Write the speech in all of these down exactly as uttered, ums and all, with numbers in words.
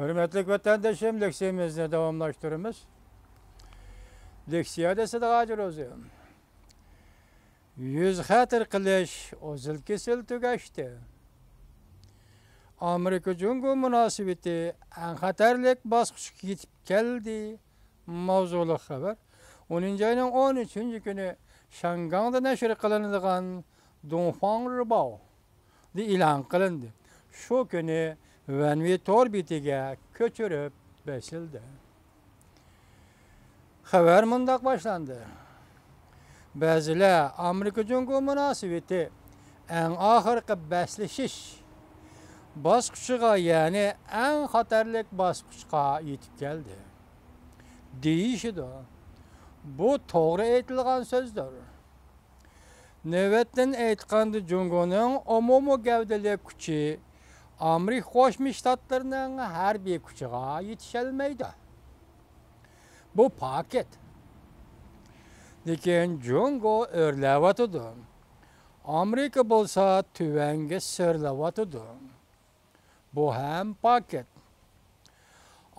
ھۆرمەتلىك ۋەتەندىشىم، لېكسىيەمىزنى داۋاملاشتۇرىمىز. لېكسىيەدە سىدىغ ھاجى روزى. يۈز خەتىر قىلىش ئۇزۇل كېسىل تۈگەشتى. ئامېرىكا جۇڭگو مۇناسىۋىتى ئەڭ خەتەرلىك باسقۇچقا يېتىپ كەلدى. ماۋزۇلۇق خەۋەر ئونىنچى ئاينىڭ ئون ئۈچىنچى كۈنى شياڭگاڭدا نەشر قىلىنىدىغان دۇڭفاڭ رىباۋدا ئېلان قىلىندى. شۇ كۈنى ۋەنۋى تور بېتىگە كۆچۈرۈپ بېسىلدى. خەۋەر مۇنداق باشلاندى. بەزىلەر ئامېرىكا جۇڭگو مۇناسىۋىتى ئەڭ ئاخىرقى بەسلىشىش باسقۇچىغا، يەنى ئەڭ خەتەرلىك باسقۇچقا يېتىپ كەلدى دېيىشىدۇ. بۇ توغرا ئېيتىلغان سۆزدۇر. نۆۋەتتىن ئېيتقاندا، جۇڭگونىڭ ئومۇمىي گەۋدىلىك كۈچى ئامېرىكا قوشما شتاتلىرىنىڭ ھەربىي كۈچىغا يېتىشەلمەيدۇ. بۇ پاكىت. لېكىن جۇڭگو ئۆرلەۋاتىدۇ. ئامېرىكا بولسا تۆۋەنگە سۆرىلىۋاتىدۇ. بۇ ھەم پاكىت.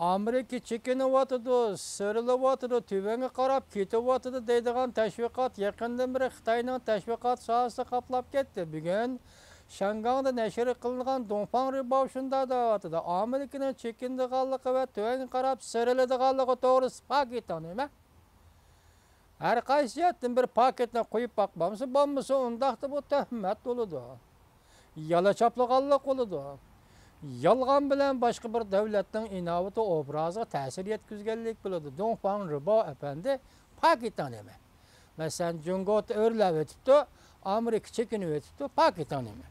ئامېرىكا چېكىنىۋاتىدۇ، سۆرىلىۋاتىدۇ، تۆۋەنگە قاراپ كېتىۋاتىدۇ دەيدىغان تەشۋىقات يېقىندىن بېرى خىتاينىڭ تەشۋىقات ساھەسىنى قاپلاپ كەتتى. بۈگۈن شياڭگاڭدا نەشر قىلىنغان دۇڭفاڭ رىباۋ شۇنداق دەۋاتىدۇ. ئامېرىكىنىڭ چېكىنىدىغانلىقى ۋە تۆۋەنگە قاراپ سۆرىلىدىغانلىقى توغرىسىدا پاكىتىڭ نېمە؟ ھەر قايسى جەھەتتىن بىر پاكىتنى قويۇپ باقمامسىز، بولمىسا ئۇنداقتا بۇ تۆھمەت بولىدۇ. يالا چاپلىغانلىق بولىدۇ. يالغان بىلەن باشقا بىر دۆلەتنىڭ ئىناۋىتى ئوبرازىغا تەسىر يەتكۈزگەنلىك بولىدۇ. دۇڭفاڭ رىباۋ ئەپەندى پاكىتىڭ نېمە؟ مەسىلەن، جۇڭگو ئۆرلەۋېتىپتۇ، ئامېرىكا چېكىنىۋېتىپتۇ، پاكىتىڭ نېمە؟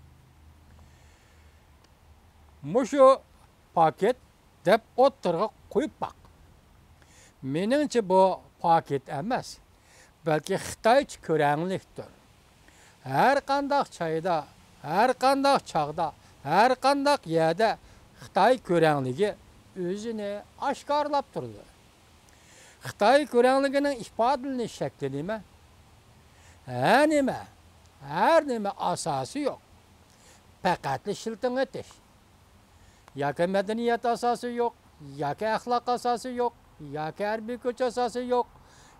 مۇشۇ پاكىت دەپ ئوتتۇرىغا قويۇپ باق. مېنىڭچە بۇ پاكىت ئەمەس، بەلكى خىتايچە كۆرەڭلىكتۇر. ھەر قانداق چايدا، ھەر قانداق چاغدا، ھەر قانداق يەردە خىتاي كۆرەڭلىكى ئۆزىنى ئاشكارىلاپ تۇرىدۇ. خىتاي كۆرەڭلىكىنىڭ ئىپادىلىنىش شەكلى نېمە؟ ھە نېمە؟ ھەر نېمە ئاساسى يوق. پەقەتلا شىلتىڭ ئېتىش. ياكى مەدەنىيەت ئاساسى يوق، ياكى ئەخلاق ئاساسى يوق، ياكى ھەربىي كۈچ ئاساسى يوق،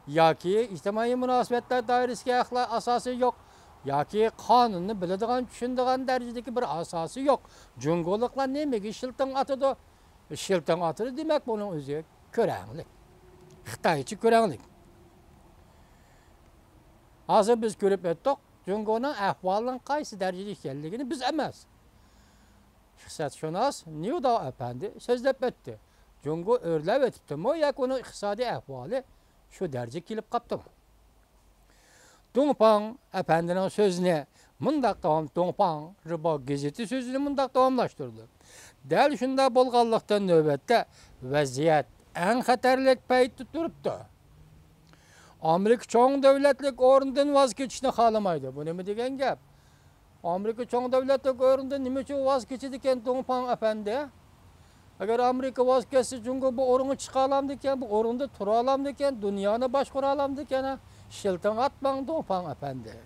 ياكى ئىجتىمائىي مۇناسىۋەتلەر دائىرىسىدىكى ئەخلاق ئاساسى يوق، ياكى قانۇننى بىلىدىغان، چۈشىنىدىغان دەرىجىدىكى بىر ئاساسى يوق. جۇڭگولۇقلار نېمىگە شىلتىڭ ئاتىدۇ؟ شىلتىڭ ئاتىدۇ دېمەك، بۇنىڭ ئۆزى كۆرەڭلىك. خىتايچە كۆرەڭلىك. ھازىر بىز كۆرۈپ ئۆتتۇق، جۇڭگونىڭ ئەھۋالىنىڭ قايسى دەرىجىدە ئىكەنلىكىنى بىز ئەمەس. ئىقتىسادشۇناس نيۇداۋ ئەپەندى سۆزلەپ ئۆتتى. جۇڭگو ئۆرلەۋېتىپتىمۇ ياكى ئۇنىڭ ئىقتىسادىي ئەھۋالى شۇ دەرىجىگە كېلىپ قاپتىمۇ؟ دۇڭفاڭ ئەپەندىنىڭ سۆزىنى مۇنداق داۋام، دۇڭفاڭ رىباۋ گېزىتى سۆزىنى مۇنداق داۋاملاشتۇردى. دەل شۇنداق بولغانلىقتىن، نۆۋەتتە ۋەزىيەت ئەڭ خەتەرلىك پەيتتە تۇرۇپتۇ. ئامېرىكا چوڭ دۆلەتلىك ئورنىدىن ۋاز كېچىشنى خالىمايدۇ. بۇ نېمە دېگەن گەپ؟ ئامېرىكا چوڭ دۆلەتلىك ئورنىدىن نېمە ئۈچۈن ۋاز كېچىدىكەن دۇڭفاڭ ئەپەندى؟ ئەگەر ئامېرىكا ۋاز كەچسە، جۇڭگو بۇ ئورۇنغا چىقالامدىكەن، بۇ ئورۇندا تۇرالامدىكەن، دۇنيانى باشقۇرالامدىكەن؟ ھە، شىلتىڭ ئاتماڭ، دۇڭفاڭ ئەپەندى.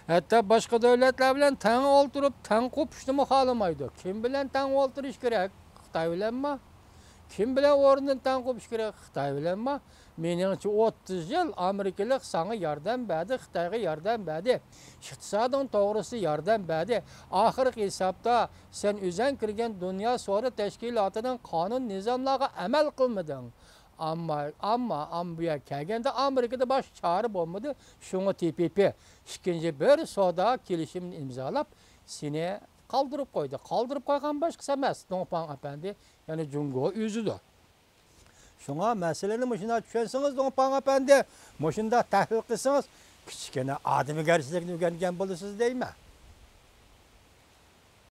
ھەتتا باشقا دۆلەتلەر بىلەن تەڭ ئولتۇرۇپ، تەڭ قوپۇشنىمۇ خالىمايدۇ. كىم بىلەن تەڭ ئولتۇرۇش كېرەك؟ خىتاي بىلەنما؟ كىم بىلەن ئورنىدىن تەڭ قوپۇش كېرەك؟ خىتاي بىلەنما؟ مېنىڭچە، ئوتتۇز يىل ئامېرىكىلىق ساڭا ياردەم بەردى، خىتايغا ياردەم بەردى، ئىقتىسادىڭ توغرىسىدا ياردەم بەردى. ئاخىرقى ھېسابتا سەن ئۆزەڭ كىرگەن دۇنيا سودا تەشكىلاتىنىڭ قانۇن نىزاملارغا ئەمەل قىلمىدىڭ. ئەمما، ئەمما، ئەمما بۇ يەرگە كەلگەندە ئامېرىكىدا باشقا چارە بولمىدى. شۇڭا تى پى پى ئىككىنچى بىر سودا كېلىشىمىنى ئىمزالاپ، سېنى قالدۇرۇپ قويدى. قالدۇرۇپ قويغان باشقىسى ئەمەس، دۇڭفاڭ ئەپەندى، يەنى جۇڭگو ئۆزىدۇر. شۇڭا مەسىلىنى مۇشۇنداق چۈشەنسىڭىز، دۇڭفاڭ ئەپەندى، مۇشۇنداق تەھلىل قىلسىڭىز، كىچىككىنە ئادىمىگەرچىلىكنى ئۆگەنگەن بولىسىز دەيمەن.